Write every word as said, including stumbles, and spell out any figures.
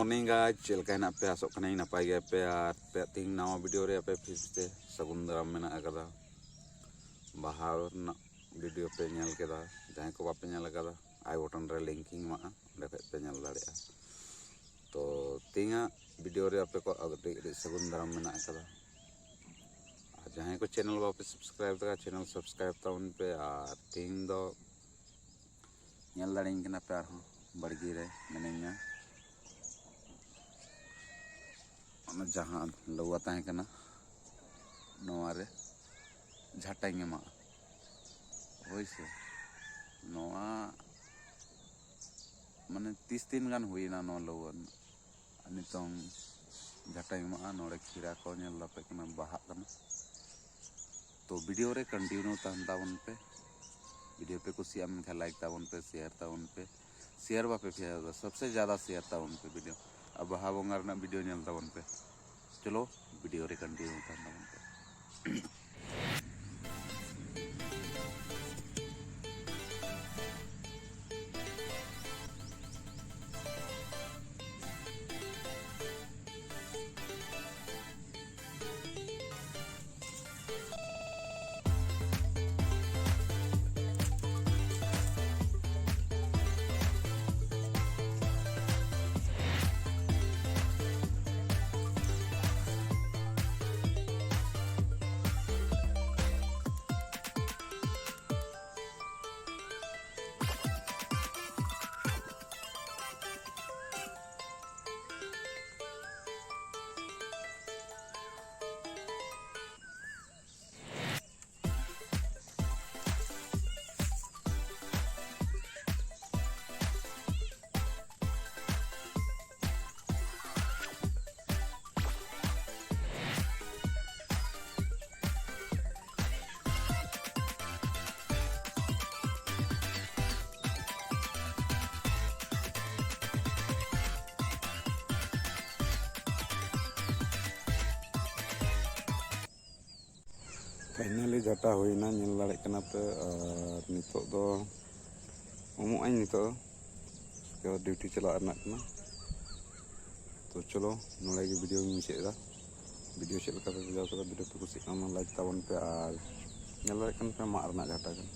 ᱱᱤᱝᱜᱟ ᱪᱮᱫ ᱞᱮᱠᱟ ᱦᱮᱱᱟᱜ ᱯᱮᱭᱟ? ᱟᱥᱚᱜ ᱠᱟᱹᱱᱟᱹᱧ ᱱᱟᱯᱟᱭ ᱜᱮᱭᱟ ᱯᱮ᱾ ᱟᱨ ᱯᱮ ᱛᱮᱦᱮᱧ ᱱᱟᱣᱟ ᱵᱷᱤᱰᱤᱭᱳ ᱨᱮ ᱟᱯᱮ ᱯᱷᱤᱨ ᱛᱮ ᱥᱟᱹᱜᱩᱱ ᱫᱟᱨᱟᱢ ᱢᱮᱱᱟᱜ ᱟᱠᱟᱫᱟ᱾ ᱵᱟᱦᱟ ᱨᱮᱱᱟᱜ ᱵᱷᱤᱰᱤᱭᱳ ᱯᱮ ᱧᱮᱞ ᱠᱮᱫᱟ, ᱡᱟᱦᱟᱸᱭ ᱠᱚ ᱵᱟᱯᱮ ᱧᱮᱞ ᱟᱠᱟᱫᱟ, ᱟᱭ ᱵᱚᱴᱚᱱ ᱨᱮ ᱞᱤᱝᱠ ᱤᱧ ᱮᱢᱟᱜᱼᱟ, ᱚᱸᱰᱮ ᱠᱷᱚᱡ ᱯᱮ ᱧᱮᱞ ᱫᱟᱲᱮᱭᱟᱜᱼᱟ᱾ ᱛᱚ ᱛᱮᱦᱮᱧᱟᱜ ᱵᱷᱤᱰᱤᱭᱳ ᱨᱮ ᱟᱯᱮ ᱠᱚ ᱟᱹᱰᱤ ᱟᱹᱰᱤ ᱥᱟᱹᱜᱩᱱ ᱫᱟᱨᱟᱢ ᱢᱮᱱᱟᱜ ᱟᱠᱟᱫᱟ᱾ ᱟᱨ ᱡᱟᱦᱟᱸᱭ ᱠᱚ ᱪᱮᱱᱮᱞ ᱵᱟᱯᱮ ᱥᱟᱵᱥᱠᱨᱟᱭᱤᱵ ᱟᱠᱟᱫᱟ, ᱪᱮᱱᱮᱞ ᱥᱟᱵᱥᱠᱨᱟᱭᱤᱵ ᱛᱟᱵᱚᱱ ᱯᱮ᱾ ᱟᱨ ᱛᱮᱦᱮᱧ ᱫᱚ ᱧᱮᱞ ᱫᱟᱲᱮᱭᱟᱹᱧ ᱠᱟᱱᱟ ᱯᱮ, ᱟᱨᱦᱚᱸ ᱵᱟᱲᱜᱮ ᱨᱮ ᱢᱤᱱᱟᱹᱧᱟ᱾ ᱚᱱᱟ ᱡᱟᱦᱟᱸ ᱞᱟᱹᱣᱟ ᱛᱟᱦᱮᱸ ᱠᱟᱱᱟ, ᱱᱚᱣᱟ ᱨᱮ ᱡᱷᱟᱴᱟᱧ ᱮᱢᱟᱜᱼᱟ᱾ ᱦᱳᱭ ᱥᱮ, ᱱᱚᱣᱟ ᱢᱟᱱᱮ ᱛᱤᱥ ᱫᱤᱱ ᱜᱟᱱ ᱦᱩᱭᱱᱟ ᱱᱚᱣᱟ ᱞᱟᱹᱣᱟ ᱨᱮᱱᱟᱜ᱾ ᱟᱨ ᱱᱤᱛᱚᱝ ᱡᱷᱟᱴᱟᱧ ᱮᱢᱟᱜᱼᱟ᱾ ᱱᱚᱰᱮ ᱠᱷᱤᱨᱟ ᱠᱚ ᱧᱮᱞ ᱫᱟᱯᱮ ᱠᱟᱱᱟ, ᱵᱟᱦᱟᱜ ᱠᱟᱱᱟ᱾ ᱛᱚ ᱵᱷᱤᱰᱤᱭᱳ ᱨᱮ ᱠᱚᱱᱴᱤᱱᱤᱭᱩ ᱛᱟᱦᱮᱱ ᱛᱟᱵᱚᱱ ᱯᱮ᱾ ᱵᱷᱤᱰᱤᱭᱳ ᱯᱮ ᱠᱩᱥᱤᱭᱟᱜ ᱢᱮᱱᱠᱷᱟᱱ ᱞᱟᱭᱤᱠ ᱛᱟᱵᱚᱱ ᱯᱮ, ᱥᱮᱭᱟᱨ ᱛᱟᱵᱚᱱ ᱯᱮ᱾ ᱥᱮᱭᱟᱨ ᱵᱟᱯᱮ ᱥᱮᱭᱟᱨ ᱮᱫᱟ, ᱥᱚᱵᱥᱮ ᱡᱟᱫᱟ ᱥᱮᱭᱟᱨ ᱛᱟᱵᱚᱱ ᱯᱮ ᱵᱷᱤᱰᱤᱭᱳ᱾ ᱟᱨ ᱵᱟᱦᱟ ᱵᱚᱸᱜᱟ ᱨᱮᱱᱟᱜ ᱵᱷᱤᱰᱤᱭᱳ ᱧᱮᱞ ᱛᱟᱵᱚᱱ ᱯᱮ᱾ ᱪᱚᱞᱚ ᱵᱷᱤᱰᱤᱭᱳ ᱨᱮ ᱠᱚᱱᱴᱤᱱᱤᱭᱩ ᱛᱟᱦᱮᱱ ᱛᱟᱵᱚᱱ ᱯᱮ᱾ ᱯᱷᱟᱭᱱᱟᱞᱤ ᱡᱷᱟᱴᱟ ᱦᱩᱭᱱᱟ, ᱧᱮᱞ ᱫᱟᱲᱮᱭᱟᱜ ᱠᱟᱱᱟ ᱯᱮ᱾ ᱟᱨ ᱱᱤᱛᱚᱜ ᱫᱚ ᱩᱢᱩᱜ ᱟᱹᱧ, ᱱᱤᱛᱚᱜ ᱫᱚ ᱰᱤᱭᱩᱴᱤ ᱪᱟᱞᱟᱜ ᱨᱮᱱᱟᱜ ᱠᱟᱱᱟ᱾ ᱛᱚ ᱪᱚᱞᱚ, ᱱᱚᱰᱮ ᱜᱮ ᱵᱷᱤᱰᱤᱭᱳᱧ ᱢᱩᱪᱟᱹᱫ ᱮᱫᱟ᱾ ᱵᱷᱤᱰᱤᱭᱳ ᱪᱮᱫ ᱞᱮᱠᱟ ᱯᱮ ᱵᱩᱡᱷᱟᱹᱣ ᱠᱮᱫᱟ, ᱵᱷᱤᱰᱤᱭᱳ ᱯᱮ ᱠᱩᱥᱤᱜ ᱠᱟᱱᱟ, ᱞᱟᱭᱤᱠ ᱛᱟᱵᱚᱱ ᱯᱮ᱾ ᱟᱨ ᱧᱮᱞ ᱫᱟᱲᱮᱭᱟᱜ ᱠᱟᱱ ᱯᱮ ᱢᱟᱫ ᱨᱮᱱᱟᱜ ᱡᱟᱦᱟᱸᱴᱟᱜ ᱠᱟᱱᱟ,